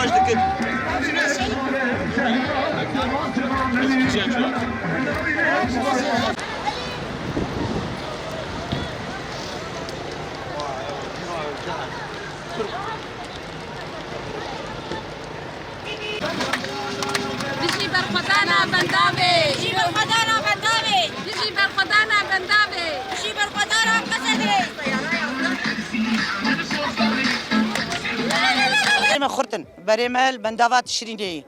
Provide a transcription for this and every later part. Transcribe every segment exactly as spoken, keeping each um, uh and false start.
Bijî berxwedana bendavê! Bijî berxwedana bendavê! Bijî berxwedana bendavê! Bijî berxwedana Qesedê! Berê me xurt in, berê me li bendava Tişrînê ye.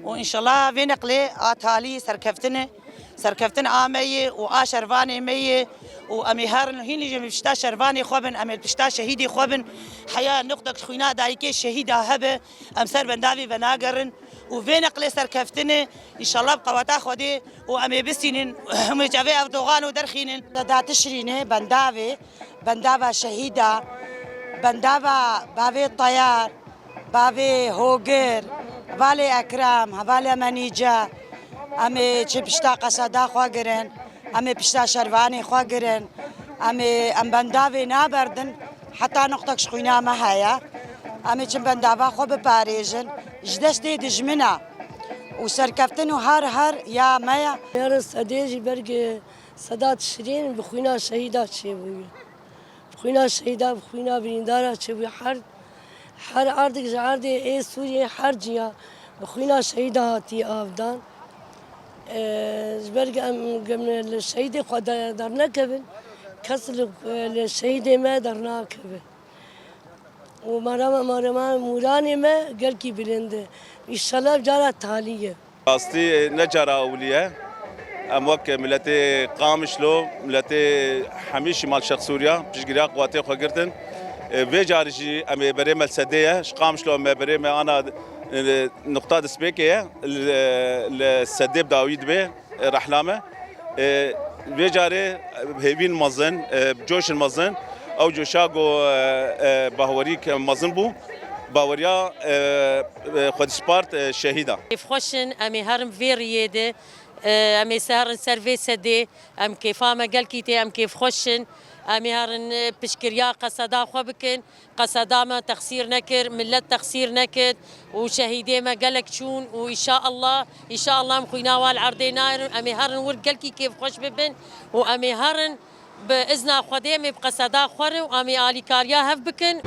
Û înşallah vê neqlê a talî serkeftin e. Serkeftin a me ye û a şervanê me ye û em ê herin hînî jî em ê pişta şervanê xwe bin, em ê pişta şehîdê xwe bin. Heya nuqtek ji xwîna dayikê şehîda hebe, em ser bendavê venagerin û vê neqlê serkeftin e. Înşallah bi qeweta Xwedê û em ê bisînin, em ê çavê Erdogan û derxînin. Da Tişrînê bendavê, bendava şehîda, bendava bavê Teyar, bavê Hogir, hevalê Ekrem, hevalê Menîce, em ê çi pişta qeseda xwe girin, em ê pişta şervanê xwe girin, em ê em bendavê naberdin, heta nuqtek ji xwîna me heye. Em ê çi bendava xwe biparêjin, ji destê dijmina û serkeftin û her her ya me ye. Yarın sedê jî bergê seda Tişrîn bi xwîna şehîda çêbûye. Bi xwîna şehîda, bi xwîna birîndara çêbûye. Her, her erdek ji erdê ê Sûriyê, her ciya bi xwîna şehîda hatiye avdan. Ee, ji ber em, em li şehîdê xwe de-, dernekevin, kes li, li şehîdê me dernakeve. Û merema, merema mûranê me gelkî bilind e. Înşallah cara talî ye. Rastî ne cara ewilî ye. Em wek miletê Qamişlo, miletê hemî Şimal Şerq Sûriya piştgiriya quwatê xwe girtin. E, vê carî jî em ê berê me li sedê ye. Ji Qamişlo em ê berê me ana, e, nuqta destpêkê ye. Li, li sedê bi dawî dibe, e, rehla me. E, vê carê hêvîn mezin, e, coşin mezin. Ew coşa ku, e, e, bahwerî ke mezin bû. Baweriya, e, e, xwe dispart, e, şehîda. Kêfxweş in, em ê herin vê riyê de, e, em ê se-, herin ser vê sedê, em kêfa me gelkî tê, em kêfxweş in, em ê herin, e, piştgiriya qeseda xwe bikin, qeseda me texsîr nekir, millet texsîr nekir û şehîdê me gelek çûn û înşaallah, înşaallah em xwîna wan li erdê nayrin, em ê herin wir gelkî kêfxweş bibin û em ê herin bi izna Xwedê em ê bi qeseda xwe re û em ê alîkariya hev bikin.